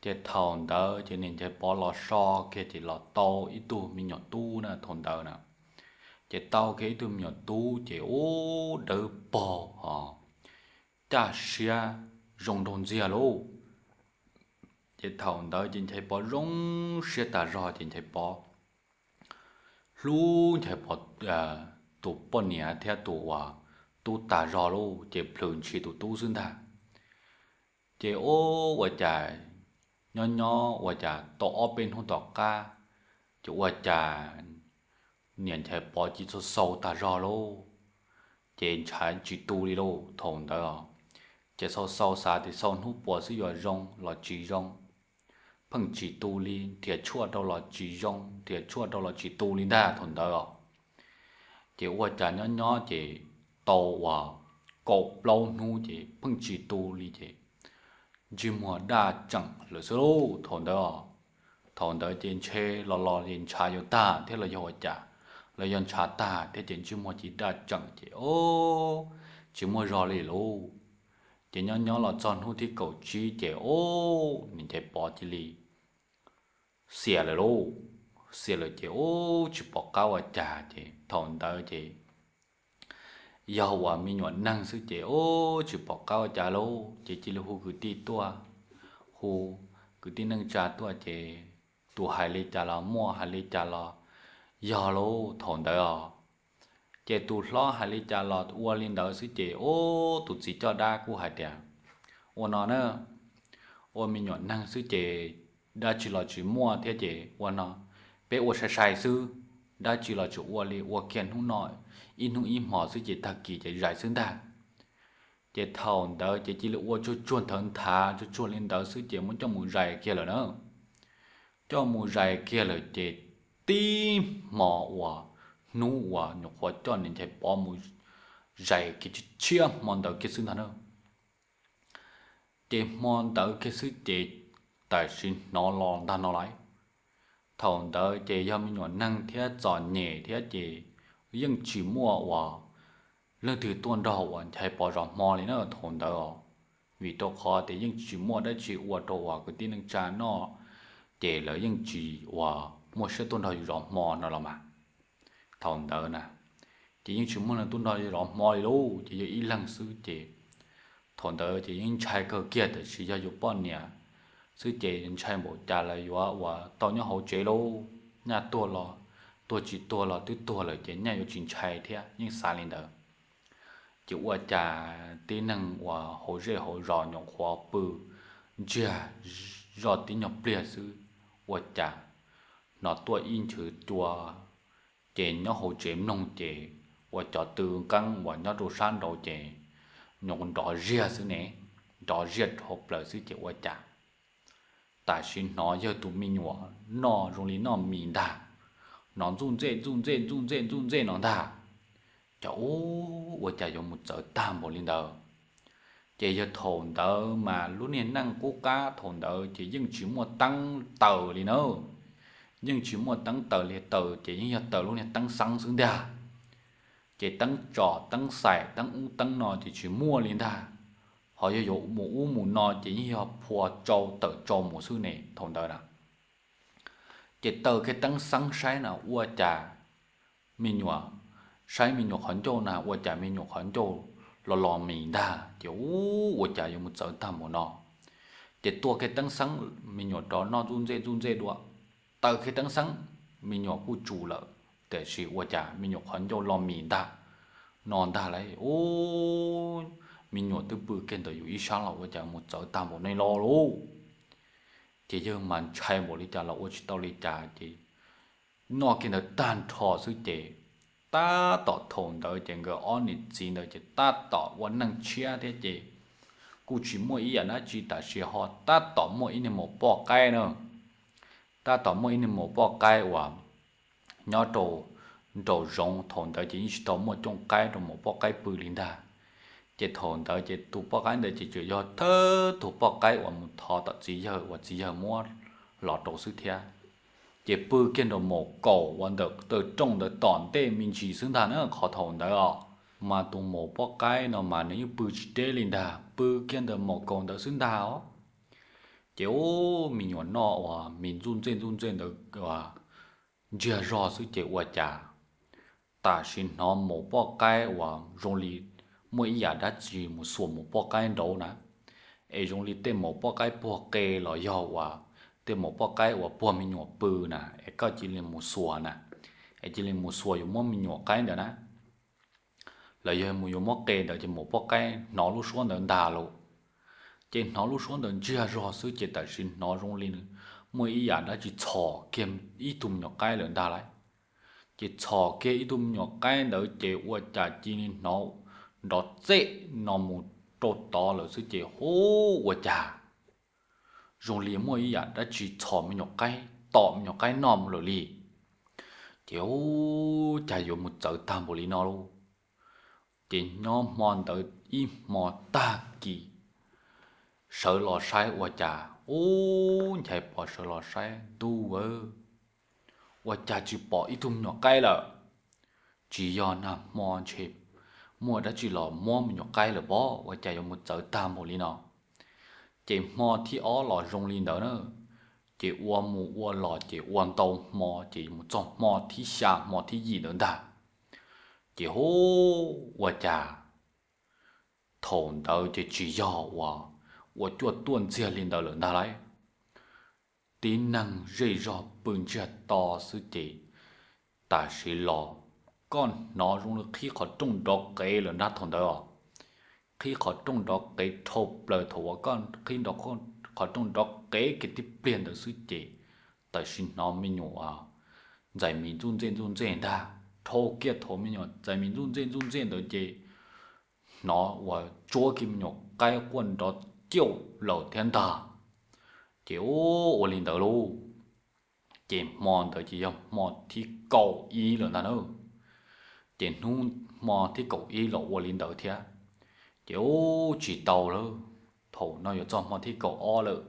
Ces thaum ntawd ces niam Nchaiv Pov los so kiag ces los tau ib tug me nyuam tub na thaum ntawd na. Ces tau kiag ib tug me nyuam tub ces ub dawb paug os, caj siab zoo nraug ntxiag lauj. Ces thaum ntawd ces Nchaiv Pov zoo siab tas zog ces Nchaiv Pov hlub Nchaiv Pov tus poj niam thiab tus uas tub tas zog lauj, ces plhws ntshis tus tub xwb ntag. Ces ub ua cas nyob nyob ua cas tau ob peb hnub tom qab, ces ua cas niam Nchaiv Pov cia li xau xau tas zog lauj, ces ntshav tsis tu li lauj thaum ntawd os. Ces xau xau xav tias xau hnub puas xwb yuav zoo los tsis zoo, pheej tsis tu li, nrhiav tshuaj rau los tsis zoo, nrhiav tshuaj rau los tsis tu li ntag thaum ntawd os. Ces ua cas nyob nyob ces tau uas kaum plaub hnub ces pheej tsis tu li ces ntsej muag daj tseem lawm xwb lauj thaum ntawd os. Thaum ntawd ces ntshe los los ces ntshav yuav tag thiab los yog ua cas, los yog ntshav tag thiab ces ntsej muag cia li daj tseem ces ub tsis muaj zog li lauj. Ces nyob nyob los txog hnub thib kaum tsib ces ub niam Nchaiv Pov cia li xiam lawm lauj. Xiam lawm ces ub tsis pom qab ua cas ces thaum ntawd ces yog uas me nyuam neeg xwb ces ub tsis pom qab ua cas lauj, ces cia li hu kwv tij tuaj, hu kwv tij neej tsa tuaj ces tus hais li cas los muaj, hais li cas los yog lauj thaum ntawd os. Ces tus hlob hais li cas los ua li ntawd xwb ces ub tus txiv coj dab kuj hais tias, ua no na, ua me nyuam neeg xwb ces dab tsi los tsis muaj thiab ces ua no, peb ua sai sai xwb, dab tsi los tsis ua li, ua kiag hnub no ib hnub ib hmos xwb ces tag kis ces zais xwb ntag. Ces thaum ntawd ces cia li ua tsuag tsuag nthawv nthav tsuag tsuag li ntawd xwb ces muab coj mus zais kiag lawm na. Coj mus zais kiag lawm ces tib hmo uas hnub uas nyuam qhuav coj niam Nchaiv Pov mus zais kiag tshiab hmo ntawd kiag xwb ntag na. Ces hmo ntawd kiag xwb ces tam sim hnov los ntag no lauj. Thaum ntawd ces yog me nyuam neeg thiab txom nyem thiab ces yeej tsis muaj uas leej twg tuaj nrog uas Nchaiv Pov zov hmo li na thaum ntawd os. Vim rau qhov tias yeej tsis muaj dab tsi ua rau uas kwv tij neej tsa noj, ces lawv yeej tsis uas muaj siab tuaj nrog yus zov hmo no los mas. Thaum ntawd na, ces yeej tsis muaj neeg tuaj nrog yus zov hmo li lauj, ces yog ib leeg xwb ces thaum ntawd ces yeej ntshai kawg kiag tiam sis yog yus poj niam xwb ces ntshai npaum cas los yuav uas tau nyob hauv tsev lauj, nyaj tuag los tuag tsis tuag los twb tuag lawm ces nyaj yuav tsis ntshai thiab yeej xav li ntawd. Ces ua cas tib neeg uas hauv zej hauv zos nyuam qhuav pw ntsiag zoj tib nyuag pliag xwb, ua cas hnov tuaj ib nchwv cua, ces nyob hauv tsev mloog ces ua cov tw nqeeb uas nyob rau sab nraud ces nyuam qhuav nrov ziag xwb ne, nrov ziag dhau plaws xwb ces ua cas tam sim hnov yawg tus me nyuam noj zoo li noj mis ntag, hnov ntxuj ntxej ntxuj ntxej ntxuj ntxej ntxuj ntxej no ntag. Ces ub ua cas yuav mus txawv tag npaum li ntawd. Ces yog thaum ntawd mas lub niag neej qub qab thaum ntawd ces yeej tsis muaj teeb taws li na, yeej tsis muaj teeb taws li, taws ces yeej yog taws lub niag teeb xeeb xwb ntag. Ces teeb tsom teeb xaim teeb ub teeb no ces tsis muaj li ntag, ho yog yuav mus ub mus no ces yeej yog phua tsau tawm tsau mus xwb ne thaum ntawd na. Ces taws kiag teeb xeeb saib na ua cas me nyuam, saib me nyuam qhov ncauj na ua cas me nyuam qhov ncauj los los mis ntag, ces ub ua cas yuav mus txawv tag npaum no. Ces tua kiag teeb xeeb, me nyuam rov noj ntxuj ntxej ntxuj ntxej dua, taw kiag teeb xeeb, me nyuam kuj tsum lawm, tiam sis ua cas me nyuam qhov ncauj lo mis ntag no ntag lauj. Ub, me nyuam twb pw kiag ntawm yus ib sab los ua cas mus txawv tag npaum no lauj. Ces yawg mas ntshai npaum li cas los ua tsis tau li cas ces noj kiag ntawd tag nrho xwb ces tab tom thaum ntawd ces nkawd ob niam txiv ntawd ces tab tom ua neej tshiab thiab ces kuj tsis muaj ib yam dab tsi, tab sis ho tab tom muaj ib niag maum poj qaib na. Tab tom muaj ib niag maum poj qaib uas nyob rau nraum zoov, thaum ntawd ces yeej tsis tau muaj cooj qaib rau maum poj qaib pw li ntag. Ces thaum ntawd ces tus poj qaib ntawd ces tsuas yog thawj tus poj qaib uas mus thov tom txiv yawg uas txiv yawg muab los rau xwb thiab. Ces pw kiag nraum maum kaum uas ntawm taw rooj ntawd tom ntej me ntsis xwb ntag na, qhov thaum ntawd os. Mas tus maum poj qaib no mas nws yeej pw tsis deb li ntag, pw kiag ntawm maum kaum ntawd xwb ntag os. Ces ub, me nyuam noj uas mis ntxuj ntxej ntxuj ntxej ntawd uas ntsiag zog xwb ces ua cas tam sim hnov maum poj qaib uas zoo li muaj ib yam dab tsi mus xuas maum poj qaib nraud na, es zoo li tej maum poj qaib puag qe los yog uas tej maum poj qaib uas puag me nyuam pw na, es koj cia li mus xuas na, es cia li mus xuas yuav muab me nyuam qaib ntawd na, los yog mus yuav muab qe ntawd ces maum poj qaib hnov lub suab ntawd ntag lauj. Ces hnov lub suab ntawd ntsiag zog xwb ces tam sim hnov zoo li muaj ib yam dab tsi txhom kiag ib tug me nyuam qaib lawm ntag lauj. Ces txhom kiag ib tug me nyuam qaib ntawd ces ua cas cia li hnov nrov txej no mus rau tod lawm xwb ces hu, ua cas zoo li muaj ib yam dab tsi txhom me nyuam qaib, tom me nyuam qaib noj mus lawm li. Ces ub, cas yuav mus txawv tag npaum li no lauj. Ces nyob hmo ntawd ib hmo tag kis sawv los saib ua cas, ub, Nchaiv Pov sawv los saib ntuj aw, ua cas tsis pom ib tug me nyuam qaib lawm. Tsis yog nag hmo ntshe muaj dab tsi los muab me nyuam qaib lawm pob, ua cas yuav mus txawv tag npaum li no. Ces hmo thib ob los zoo li ntawd na, ces ua mus ua los ces ua ntau hmo ces mus txog hmo thib xya hmo thib yim ntawd ntag, ces hu, ua cas thaum ntawd ces tsis yog uas ua cuaj tuaj ntxiag li ntawd lawm ntag lauj. Tib neeg zej zog pw ntsiag to xwb ces tam sim los koj hnov zoo li qhib qhov rooj nrov qev lawm ntag thaum ntawd os. Qhib qhov rooj nrov qev dhau plaws, thaum uas koj qhib qhov rooj nrov qev kiag tib pliag ntawd xwb ces tam sim hnov me nyuam ntxais mis ntxuj ntxej ntxuj ntxej ntag. Dhau kiag thaum me nyuam ntxais mis ntxuj ntxej ntxuj ntxej ntawd ces hnov uas tsuab kiag me nyuam qaib quaj nrov ciauj lawm thiab ntag. Ces ub, ua li ntawd lauj, ces hmo ntawd ces yog hmo thib kaum ib lawm ntag na. Ces hnub hmo thib kaum ib los ua li ntawd thiab. Ces ub, tsis tau lawm, thaum no yuav txog hmo thib kaum ob lawm.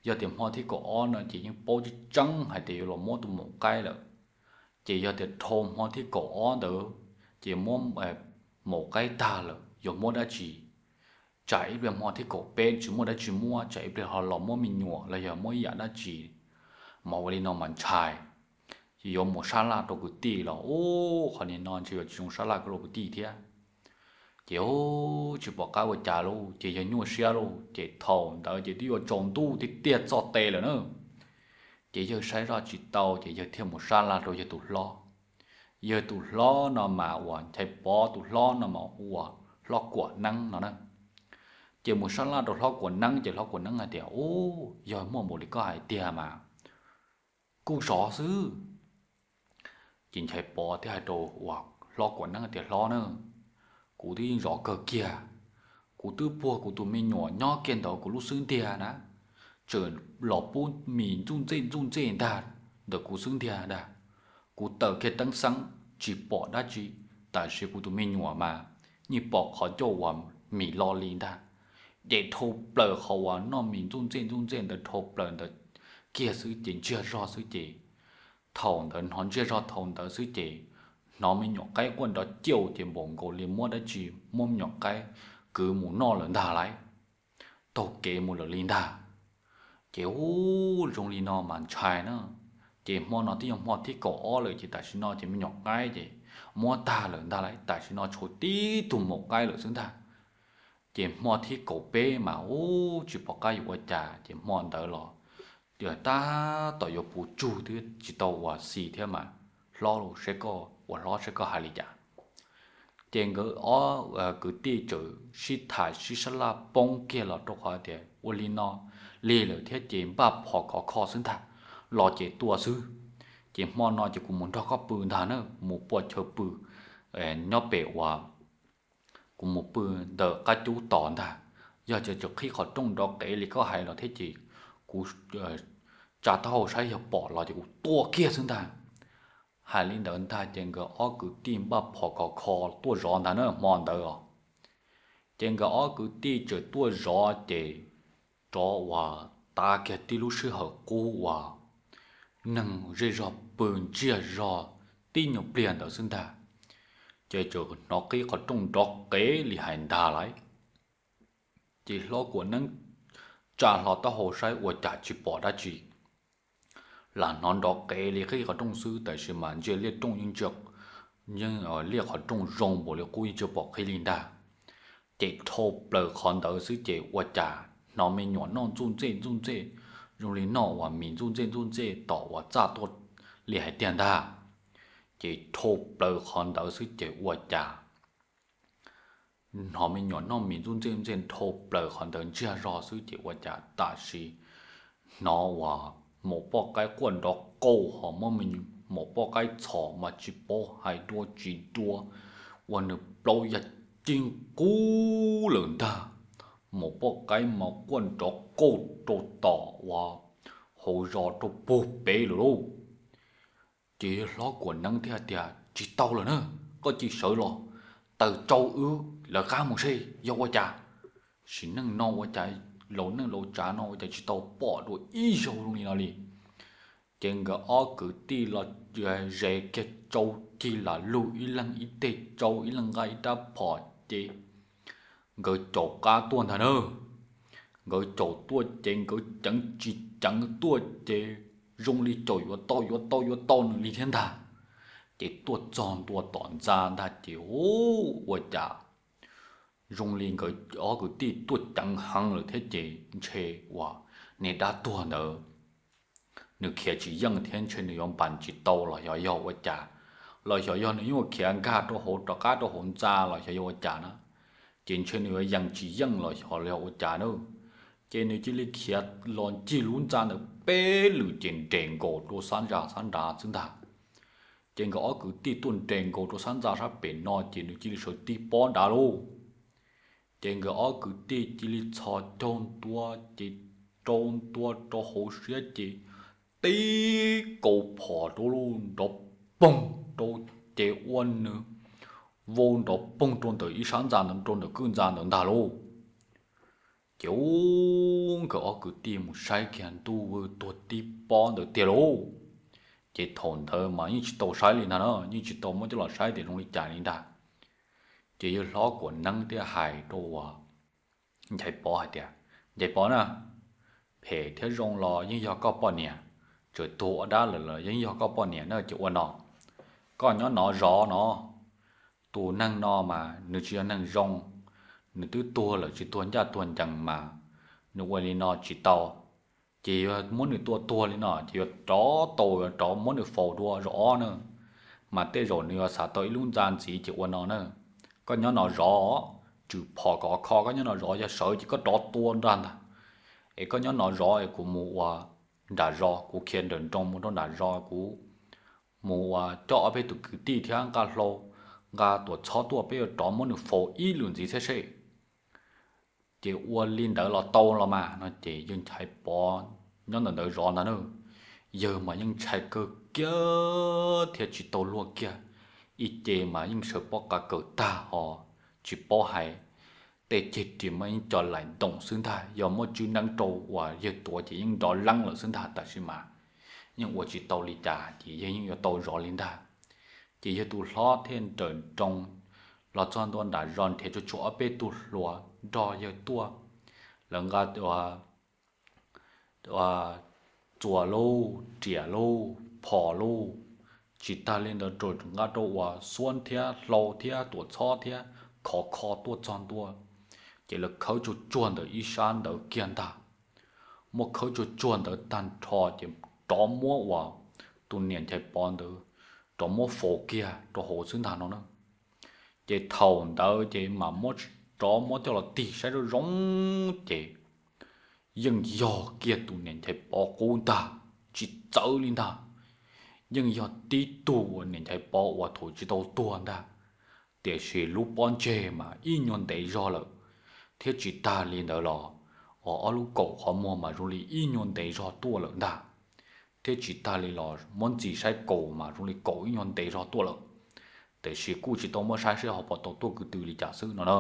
Yog tias hmo thib kaum ob no ces yeej paub tseeb tseeb hais tias yuav los muab tus maum qaib lawm. Ces yog tias dhau hmo thib kaum ob ntawd ces muab maum qaib tag lawm yuav muab dab tsi? Tsam ib pliag hmo thib kaum peb tsis muaj dab tsi muab, tsam ib pliag ho los muab me nyuam los yog muab ib yam dab tsi. Mas ua li no mas ntshai, yuav mus sab laj rau kwv tij los ub, qhov nim no ntshe yuav tsis zoo sab laj rau kwv tij thiab. Ces ub, tsis pom qab ua cas lauj, ces yawg nyuaj siab lauj, ces thaum ntawd ces twb yuav tsaus ntuj tiag tiag txog tes lawm na. Ces yawg saib zoj tsis tau ces yawg thiaj mus sab laj rau yawg tus hlob. Yawg tus hlob no mas uas Nchaiv Pov tus hlob no mas hu ua Hlob Kuam Neeb no na. Ces mus sab laj rau Hlob Kuam Neeb ces Hlob Kuam Neeb hais tias, Ub, yog muaj npaum li koj hais tiag mas kuj zov xwb. Ces Nchaiv Pov thiaj hais rau uas Hlob Kuam Neeb tias, Hlob na, kuv twb yeej zov kawg kiag. Kuv twb puag kuv tus me nyuam nyob kiag ntawm kuv lub xub ntiag na, tseem los pub mis ntxuj ntxej ntxuj ntxej ntag ntawm kuv xub ntiag ntag. Kuv taws kiag teeb xeeb tsis pom dab tsi, tab sis kuv tus me nyuam mas yeej pom qhov ncauj uas mis lo li ntag. Ces dhau plaws qhov uas noj mis ntxuj ntxej ntxuj ntxej ntawd dhau plaws ntawd kiag xwb ces ntsiag zog xwb ces, thaum ntawd hnov ntsiag zog thaum ntawd xwb ces hnov me nyuam qaib quaj nrov ciauj ces npaum nkaus li muab dab tsi, muab me nyuam qaib kwv mus noj lawm ntag lauj, taug kev mus lawm li ntag. Ces ub, zoo li no mas ntshai na. Ces hmo no twb yog hmo thib kaum ob lawm ces tam sim no ces me nyuam qaib ces muab tag lawm ntag lauj, tam sim no tshuav tib tug maum qaib lawm xwb ntag. Ces hmo thib kaum peb mas ub tsis pom qab yuav ua cas ces hmo ntawd los tab tom yuav puv tsug twb tsis tau ua xis thiab mas, hlob, ua hlob saib koj hais li cas. Ces nkawd ob kwv tij txawm sib tham sib sab laj poob kiag los rau qhov tias ua li no li lawm thiab ces npaj phom khov kho xwb ntag, los ces tua xwb. Ces hmo no ces kuv mus nrog koj pw ntag na, mus pua chaw pw nyob pem uas kuv mus pw ntawm qab cub tos ntag. Yog ces tsuas qhib qhov rooj nrov qev li koj hais los thiab ces kuv tsa taub hau saib yog pom los ces kuv tua kiag xwb ntag. Hais li ntawd ntag ces nkawd ob kwv tij npaj phom khov kho tuaj zov ntag na hmo ntawd os. Ces nkawd ob kwv tij txawm tuaj zov ces rov uas tav kiag tib lub sij hawm qub uas neeg zej zog pw ntsiag zog tib nyuag pliag ntawd xwb ntag, ces txawm hnov qhib qhov rooj nrov qev li hais ntag lauj. Ces hlob Kuam Neeb tsa hlo taub hau saib ua cas tsis pom dab tsi, lam hnov nrov qev li qhib qhov rooj xwb tab sis mas ntsia liaj rooj yeej ntsia, yeej liaj qhov rooj zoo npaum li qub yeej tsis pom qhib li ntag. Ces dhau plaws qhov ntawd xwb ces ua cas hnov me nyuam noj ntxuj ntxej ntxuj ntxej, zoo li noj uas mis ntxuj ntxej ntxuj ntxej tom uas txaj tuaj li hais tiag ntag. Ces dhau plaws qhov ntawd xwb ces ua cas hnov me nyuam noj mis ntxuj ntxej ntxuj ntxej dhau plaws qhov ntawd ntsiag zog xwb ces ua cas tam sim hnov uas maum poj qaib quaj nrov qauj ho muab me maum poj qaib txhom mas tsis paub hais dua tsis dua, ua nws plaub ya cig qub lawm ntag. Maum poj qaib mas quaj nrov qauj rau tom uas hauv zos rau puag pem lawm lauj. Ces hlob Kuam Neeb thiaj tias tsis tau lawm na, koj cia li sawv los, taws tsau wb lawv qab mus seb yog ua cas. Sim neej no ua cas, laus neej laus tsav no ua cas tsis tau pom dua ib zaug zoo li no li. Ces nkawd ob kwv tij los ze kiag tsau cig lam lug ib leeg ib teg tsau ib leeg nqa ib rab phom ces nkawd caum qab tuaj ntag na. Nkawd caum tuaj ces nkawd ceev tsis ceev tuaj ces zoo li caum yuav tau yuav tau yuav tau nws li thiab ntag. Ces tuaj txog ntua tom ntxa ntag ces ua cas zoo li nkawd ob kwv tij tuaj ceev heev lawm thiab ces ntshe uas niag dab tuag ntawd nws khiav tsis yeej thiab ntshe nws yuav npas tsis tau los xyov yog ua cas, los xyov yog nws yuav khiav nkag rau hauv rov qab rau hauv ntxa los xyov yog ua cas na. Ces ntshe nws yuav yees tsis yeej los xyov yog ua cas na. Ces nws cia li khiav los ncig lub ntxa ntawd peb lwm ces nres nkaus rau sab ntxa sab nrad xwb ntag. Ces nkawd ob kwv tij tuaj nres nkaus rau sab ntxa sab pem no ces nws cia li sawv tib pob nrad lauj. Ces nkawd ob kwv tij cia li txhos caug ntua ces rau ntua rau hauv siab ces tib kaus phom rau lub nrov poog rau ces ua nws vau nrov poog rau ntawm ib sab ntxa ntawd rau ntawm kwj ntxa ntawd ntag lauj. Ces ub nkawd ob kwv tij mus saib kiag ntuj vwj tuag tib pob ntawd tiag lauj. Ces thaum ntawd mas yeej tsis tau saib li ntag na, yeej tsis tau muab coj los saib tias zoo li cas li ntag. Ces yawg hlob Kuam Neeb thiaj hais rau uas Nchaiv Pov hais tias, Nchaiv Pov na, phem thiab zoo los yeej yog koj poj niam, txawm tuag ua dab lawm los yeej yog koj poj niam na ces ua no, koj nyob no zov no. Tus neeg no mas nws tsis yog neeg zoo, nws twb tuag lawm tsis tuag ncaj tuag ncees mas nws ua li no tsis tau. Ces yuav muab nws tua tuag li no ces yuav rov tau yuav rov muab nws faus dua zaum ob na, mas tej zaum nws yuav xav tau ib lub ntxa ntxiv ces ua no na, koj nyob no zov, tswm phom khov kho koj nyob no zov, yog sawv ces koj rov tua nrag ntag. Es koj nyob no zov es kuv mus ua nram zos, kuv khiav nrawm nroos mus rau nram zos, kuv mus ua coj ob peb tus kwv tij thiab nqa hlau, nqa Tuam Txhob tuaj peb yuav rov muab nws faus ib lwm ntxiv thiab seb. Ces ua li ntawd los tau los mas no ces yawg Nchaiv Pov nyob ntawm ntawd zov ntag na. Yawg mas yeej ntshai kawg kiag thiab tsis tau luag kiag, ib ce mas yeej sawv pob qa kawg tag ho tsis paub hais, tej ceg ris mas yeej co laim ntoos xwb ntag, yog muab tswb neeb rau uas yawg tuav ces yeej nrov leeb lawm xwb ntag tab sis mas yeej ua tsis tau li cas ces yawg yeej yuav tau zov li ntag. Ces yawg tus hlob thiaj nrawm nroos los txog ntua nram zos nrhiav tsuag tsuag ob peb tug hluas nrog yawg tuaj, lawv nqa txuas lauj, riam lauj, phom lauj, tsis tag li ntawd nqa rau uas xuab thiab hlau thiab Tuam Txhob thiab khov kho tuaj txog ntua. Ces lawv khawb tsuag tsuag ntawm ib sab ntawd kiag ntag. Muab khawb tsuag tsuag ntawd tag nrho ces rov muab uas tus niam Nchaiv Pov ntawd rov muab faus kiag rau hauv xwb ntag no na. Ces thaum ntawd ces mam muab, rov muab coj los tig saib zoo zoo ces yeej yog kiag tus niam Nchaiv Pov qub ntag, tsis txawv li ntag. Yeej yog tib tug uas niam Nchaiv Pov uas thaum tsis tau tuag ntag, tiam sis lub pob ntseg mas ib nyuag ntev zog lawm, thiab tsis tag li ntawd los uas ob lub kaum qhov muag mas zoo li ib nyuag ntev zog tuaj lawm ntag, thiab tsis tag li los muab ntxim saib kaus mas zoo li kaus ib nyuag ntev zog tuaj lawm, tiam sis kuj tsis tau muab saib seb ho puas tau tuaj ko tw li cas xwb no na.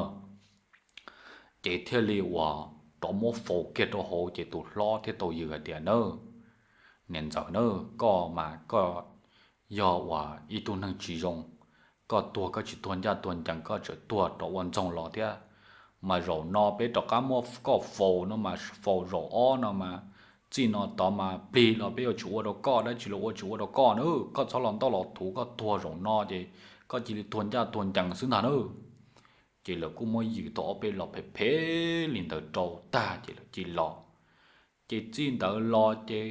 Ces thiaj li uas rov muab faus kiag rau hauv ces tus hlob thiaj tau yws hais tias na, niam ntxawm na, koj mas koj yog uas ib tug neeg tsis zoo, koj tuag koj tsis tuag ncaj tuag ncees, koj tseem tuag rov ua ntxoog los thiab. Mas zaum no peb rov qab muab koj faus no mas faus zaum ob no mas txij no tod mas plig los peb yuav tsis ua rau koj dab tsi los ua tsis ua rau koj na, koj txhob los ntoj los thuv, koj tuag zaum no ces koj cia li tuag ncaj tuag ncees xwb ntag na. Ces lawv kuj muab yws tau ob peb lo phem phem li ntawd rau tag ces lawv cia li los. Ces txij ntawd los ces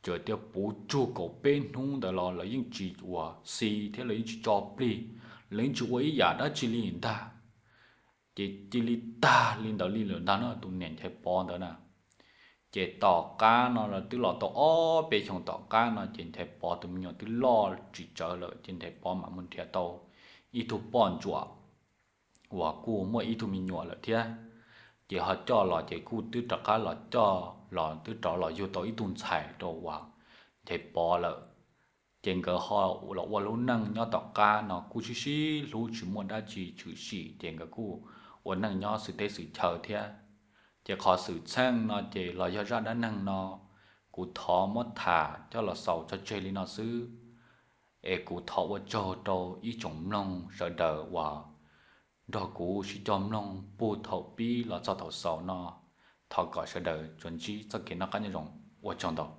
txawm tias puv tsug kaum peb hnub ntawd los lawv yeej tsis uas xi thiab lawv yeej tsis tso plig, lawv yeej tsis ua ib yam dab tsi li ntag. Ces cia li tag li ntawd li lawm ntag na tus niam Nchaiv Pov ntawd na. Ces tom qab no los twb los tau ob peb xyoos tom qab no ces Nchaiv Pov tus me nyuam twb loj tsis tsawg lawm ces Nchaiv Pov mam mus nrhiav tau ib tug poj ntsuam uas kuj muaj ib tug me nyuam lawm thiab. Ces ho coj los ces kuj twb rov qab los coj los twb rov los yug tau ib tug ntxhais rau uas Nchaiv Pov lawm. Ces nkawd ho los ua lub neej nyob tom qab no kuj sib sib hlub tsis muaj dab tsi tshwm sim ces nkawd kuj ua neej nyob xwm teb xwm chaw thiab. Ces qhov xwm txheej no ces los yog zaj dab neeg no kuv thov muab tham coj los xaus tso tseg li no xwb. Es kuv thov ua tsaug rau ib tsoom mloog sawv daws uas nrog kuv sib cog mloog puag thaum pib los txog thaum xaus no. Thov kom sawv daws tsuas ntsib txoj kev noj qab nyob zoo, ua tsaug ntau.